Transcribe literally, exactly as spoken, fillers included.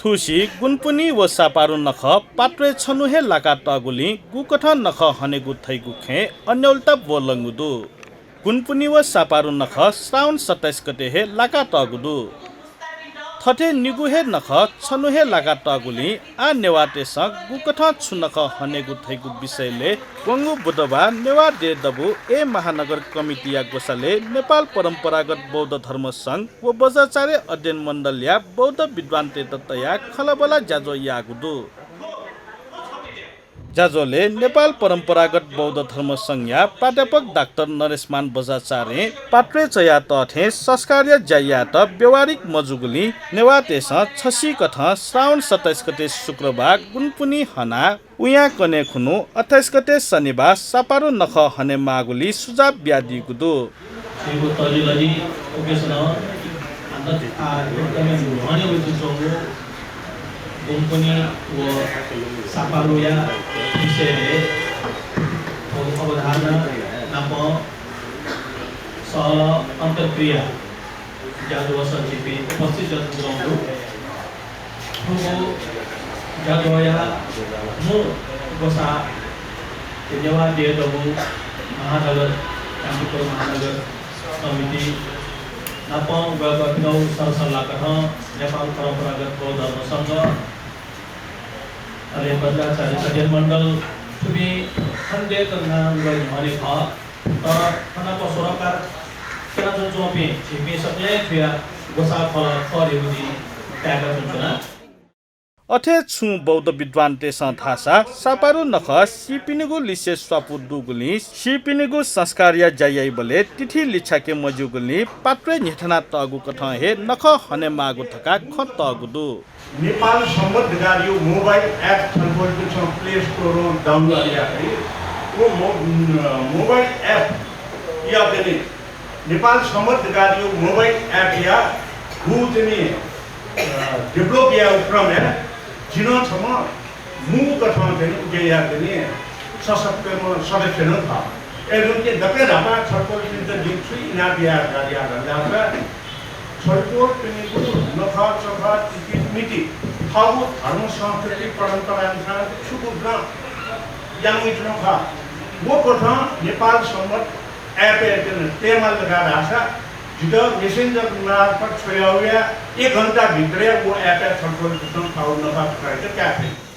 थुसी गुनपुनी व सापारु नखः पात्रे छन्हु हे लाकातःगुलिं गुकथं नखः हनेगु धइगु खँय् अन्योलता ब्वलंगु दु। गुनपुनी व सापारु नखः श्रावण सत्ताइस गते हे लाकातःगु दु। थथे निगू हे नखः छन्हु हे लाकातःगुलिं आः नेवाःतय्‌सं गुकथं छु नखः हनेगु धइगु विषयलय् वंगु बुधबार नेवाः देय् दबू ए महानगर कमिटीया ग्वसालय् नेपाल परम्परागत बौद्ध धर्म संघ व बज्राचार्य अध्ययन मण्डलया बौद्ध विद्वानतय्‌त तयाः खँल्हाबल्हा ज्याझ्वः याःगु दु। ज्याझ्वलय् नेपाल परम्परागत बौद्ध धर्म संघया प्राध्यापक डाक्टर नरेशमान बज्राचार्यं पात्रे च्वयातःथें संस्कारया ज्या यायेत व्यावहारिक मजूगुलिं नेवाःतय्‌सं छसिकथं श्रावण सत्ताइस गते शुक्रबार गुनपुनी हनाः उयां कन्हय् खुन्हु अट्ठाइस गते शनिबार सापारु नखः हनेमाःगुलिं सुझाव बियादीगु दु। छिगु तजिलजि उकेसनं आन्त आ एकदमै न्ह्यःने वइच्वंगु गुनपुनी व सापारुया विषयय् थौं अवधारणा नाप सहल अन्तर्क्रिया ज्याझ्वलय् छिपिं उपस्थित जुयाच्वंगु दु। थुगु ज्याझ्वःया मू ग्वसाः नेवाः देय् दबू महानगर, कान्तिपुर महानगर समिति नाप वय्कःपिनिगु सरसल्लाहकथं नेपाल परम्परागत बौद्ध धर्म संघ, अले बज्राचार्य अध्ययन मण्डल थुपिं खण्डय् तनाः वये न्ह्यःने खः। तर थन नाप सरोकार क्यनाच्वंपिं झीपिं सकलें थुया ग्वसाः खलः खः धइगु जिं ताय्का च्वनाच्वना। अथे छुं बौद्ध विद्वानतय्‌सं धाःसा सापारु नखः सीपिनिगु लिसे स्वापू दुगुलिं सीपिनिगु संस्कारया ज्या याइबलय् तिथि लिछ्याके मज्यूगुलिं पात्रे न्ह्यथनातःगु कथं हे नखः हनेमाःगु धकाः खँ तःगु दु। नेपाल संवत धकाः यो मोबाइल एप छलपोलपिन्सं प्ले स्टोरं डाउनलोड याये। व मो-, मोबाइल एप या चाहिँ नेपाल संवत धकाः यो मोबाइल एप या गु चाहिँ, अ, डेभलप या क्रमय् जिं छम्ह मू कथं चाहिँ उके या चाहिँ सशक्तम्ह सदस्य नं खः। अय्‌जूगुलिं दकलय् न्हापां छलपोलपिन्त जिं छु इनाप याये धकाः धाःसा छलपोलपिनिगु नखःचखः रीतिनीति थःगु धर्म संस्कृति परम्परा अनुसार छुगु नं यानावइच्वंगु खः। व कथं नेपाल संवत एपय् चाहिँ तयेमाल धकाः धाःसा जितः मेसेन्जर मार्फत छ्वयावया एक घण्टा भित्रय् व एपय् छलपोलपिन्सं थःगु नखःचखःयात काये फइ।